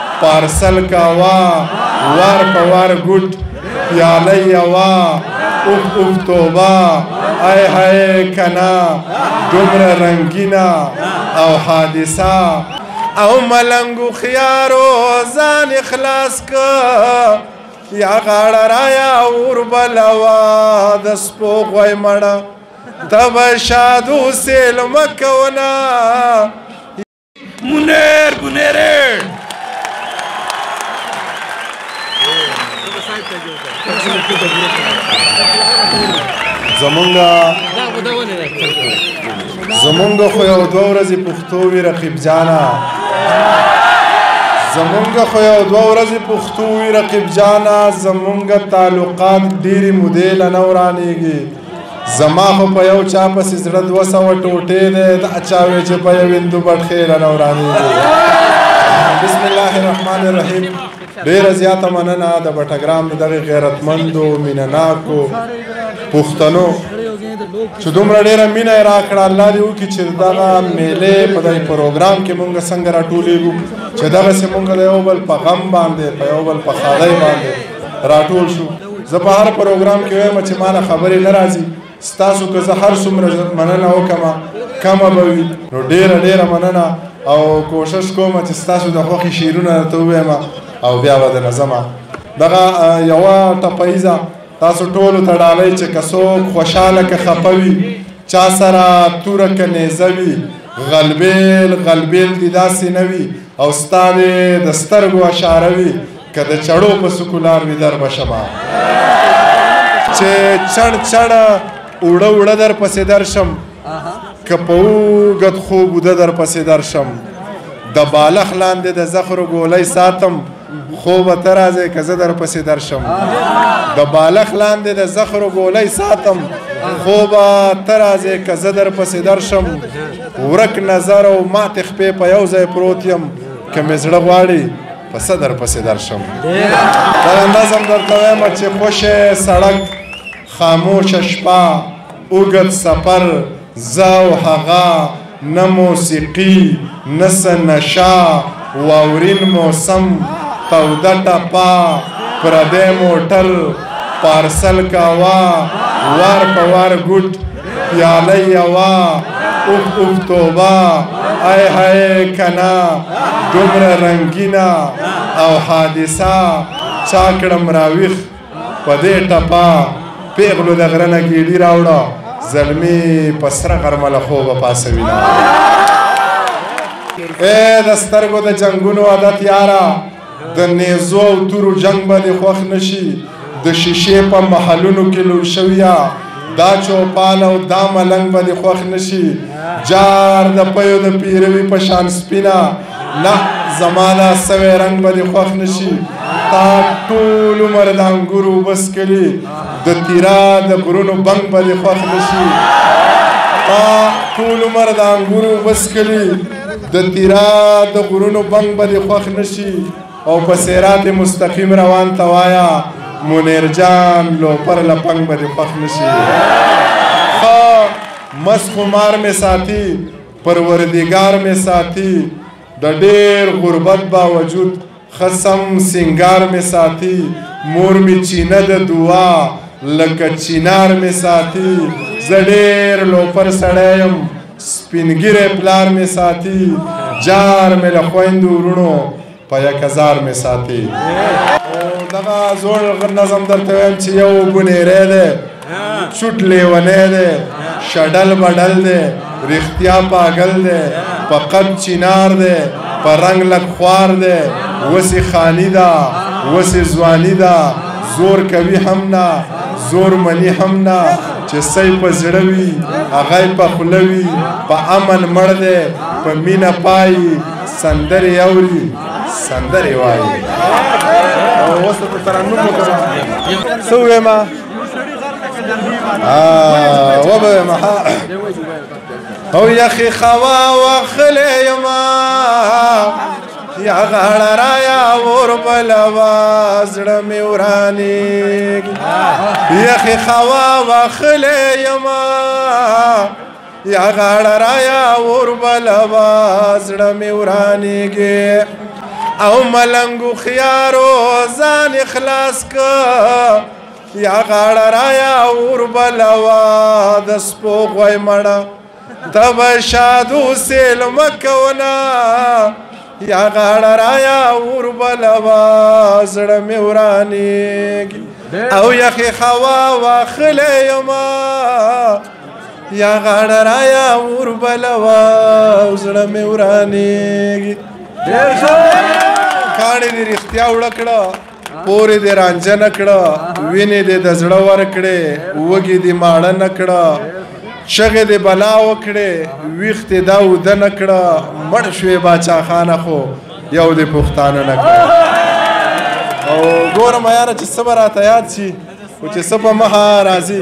پارسل کاوا وار په وار ګوټ پیاله یوا اوف اوف توبه آی های کنا دومره رنګینه او حادثه او ملنګو خیارو ځان خلاص که یا غاړه رایا اور بلوا د سپو غوی مړه ته به شادو سیل مه کوه. منیر بنیرې زمونږ خو یو دوه ورځې پښتو وي رقیب جانه، زمونږ خو یو دوه ورځې پښتو وي رقیب جانه، زمونږ تعلقات ډېرې مودې له نه ورانېږي. زما خو په یو چا پسې زړه 200 ټوټې دی، دا چا وی چې په یو هندو بټخې له نه ورانېږي. بسم الله الرحمن الرحیم. ډېره زیاته مننه د بټګرام د دغې غیرتمندو مینهناکو پښتنو چې دومره ډېره مینه یې راکړه. الله دې وکړي چې دغه میلې په دغه پروګرام کې مونږ څنګه راټولېږو، چې دغسې مونږ د یو بل په غم باندې په یو بل په ښادۍ باندې راټول شو. زه په هر پروګرام کې وایم چې ما نه خبرې نه راځي، ستاسو که زه هر څومره مننه وکړم کمه به وي. نو ډېره ډېره مننه او کوشش کوم چې ستاسو د خوښې شعرونه درته ووایم او بیا به درنه ځمه. دغه یوه ټپه تاسو ټولو ته ډالۍ چې که څوک خوشحاله که خفه وي، چا سره توره که نیزه وي، غلبیل غلبیل دي داسې نه وي او ستا دې د سترګو اشاره وي، که د چړو په سکو لار وي در به شمه، چې چړ چړ اوړه اوړه در پسې درشم، که په اوږد خوب اوده در پسې درشم، د بالښت لاندې د زخرو ګولۍ ساتم، خوبه ته راځې که زه در پسې درشم، د بالښت لاندې د زخرو ګولۍ ساتم، خوبه ته راځې که زه در پسې درشم، ورک نظر او ماتې خپې په یو ځای پروت یم، که مې زړه غواړي په څه در پسې درشم. دغه نظم درته وایم چې خوشې سړک، خاموشه شپه، اوږد سفر، زه او هغه، نه موسیقي نه څه نشه، واورین موسم، توده ټپه، پردی موټر، پارسل کاوه، وار په وار ګوټ، پیاله یوه، اوف اوف توبه، آی های کنا، دومره رنګینه او حادثه، چا کړم راویښ په دې ټپه، پیغلو د غره نه ګیډي راوړه، زلمی په سره غرمه له خوبه پاڅوینه. ای د سترګو د جنګونو عادت یاره، د نیزو او تورو جنګ به دې خوښ نه شي، د شیشې په محلونو کې لوی شویه، دا چوپال او دا ملنګ به دې خوښ نه شي، جار د پیو د پیروي په شان سپینه، نه زما دا سوی رنګ به دې خوښ نه شي، تا ټول عمر د انګورو اوبه څښلي، د تیرا د غرونو بنګ به دې خوښ نه شي، تا ټول عمر د انګورو اوبه څښلي، د تیرا د غرونو بنګ به دې خوښ نه شي، او په صراط مستقیم روان ته وایه منیر جان لوپر لپنګ به دې خوښ نه شي. ښه مست خمار مې ساتي، پروردګار مې ساتي، د ډېر غربت باوجود ښه سم سینګار مې ساتي، مور مې چینه د دعا لکه چینار مې ساتي، زه ډېر لوپر سړی یم، سپین ږیری پلار مې ساتي، جار مې له خویندو وروڼو په یک هزار مې ساتي. دغه زوړ نظم درته وایم چې یو بنیری دی، چوټ لیونی دی، شډل بډل دی، رښتیا پاګل دی، په قد چینار دی، په رنګ لږ خوار دی، وسې خاني ده وسې ځواني ده، زور کوي هم نه زور مني هم نه، چې څه یې په زړه وي هغه یې په خوله وي، په امن مړ دی په مینه پایي، سندرې اوري سندرې وایي. او اوس ته ترنم وکړم، څه ووایم؟ وبه وایم. او یخې خوا واخلې یمه، یا غاړه رایا اور بلوا، زړه مې ورانېږي، یخې خوا واخلې یمه، یا غاړه رایا اور بلوا، زړه مې ورانېږي. او ملنګو خیارو ځان اخلاص که یا غاړه رایا اور بلوا د سپو غوی مړه ته به شادو سیل مه کوه یا غاړه رایا اور بلوا زړه مې ورانېږي او یخې هوا واخلی یمه یا غاړه رایا اور بلوا زړه مې ورانېږي. کاڼې دې رښتیا وړه کړه، پورې دې رانجه نه کړه، وینې دې د زړه ورکړې، وږي دې ماړه نه کړه، چغې دې بلا وکړې، ویښ دې دا اوده نه کړه، مړ شوې باچا خانه خو یو دې پښتانه نه کړه. او ګورم یاره چې څه به راته یاد شي خو چې څه په مخه راځي.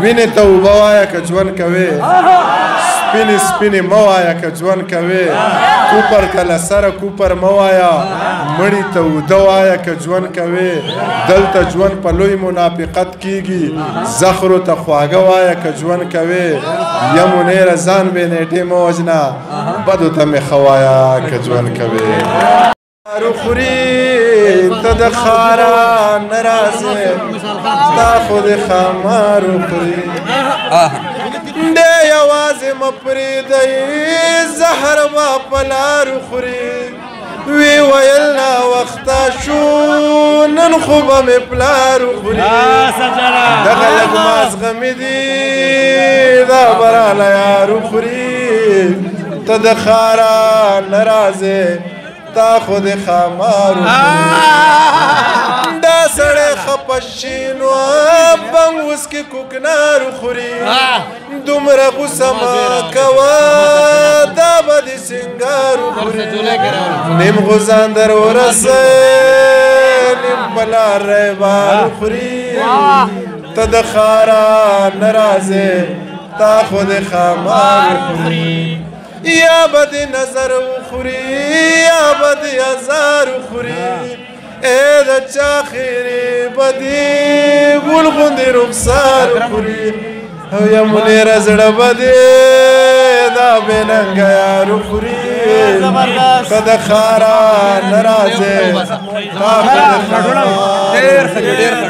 وینې ته اوبه وایه که ژوند کوې، سپینې سپینې مه وایه که ژوند کوې، کوپر ته له سره کوپر مه وایه، مړي ته اوده وایه که ژوند کوې، دلته ژوند په لوی منافقت کیږي، زخرو ته خواږه وایه که ژوند کوې، یمو نیره ځان بې نیټې مه وژنه، بدو ته مې ښه وایه که ژوند کوې. خوري ته د ښاره نه راځې، تا خو د ښامارو خوري. دی یوازې مه پرېږدئ، زهر به په لارو خوري. وی ویل ناوخته شو، نن خو به مې پلار وخوري. دغه لږ مازغه دي، دا به راله یار وخوري. ته د ښاره نه راځې، تا خو د ښامارو. دا سړی خپه شي نو بنګ وسکي کوکنار خوري. دومره غوسه مه کوه، دا به دې سینګار وخوري. نیم غوزان در ورسئ، نیم په لار ریبار خوري. ته د ښاره نه راځې، تا خو د ښامار خوري. یا به دې نظر وخوري، یا به دې ازار وخوري. ای د چا خیرې به دې ګل غوندې رخسار وخوري. او یا منیره زړه به دې دا بې ننګه یار وخوري. ته د ښاره نه راځې، تا خو د ښاره. ډېر ښه، ډېر ښه،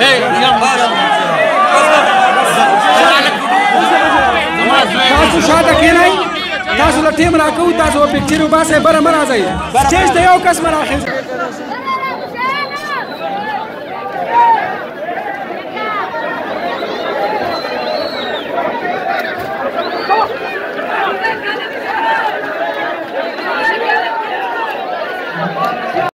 ډېر تاسو شاته کښېنئ، تاسو له ټیم راکوو، تاسو به پکچر وباسئ، بره مه راځئ، سټیج ته یو کس مه راخېژئ.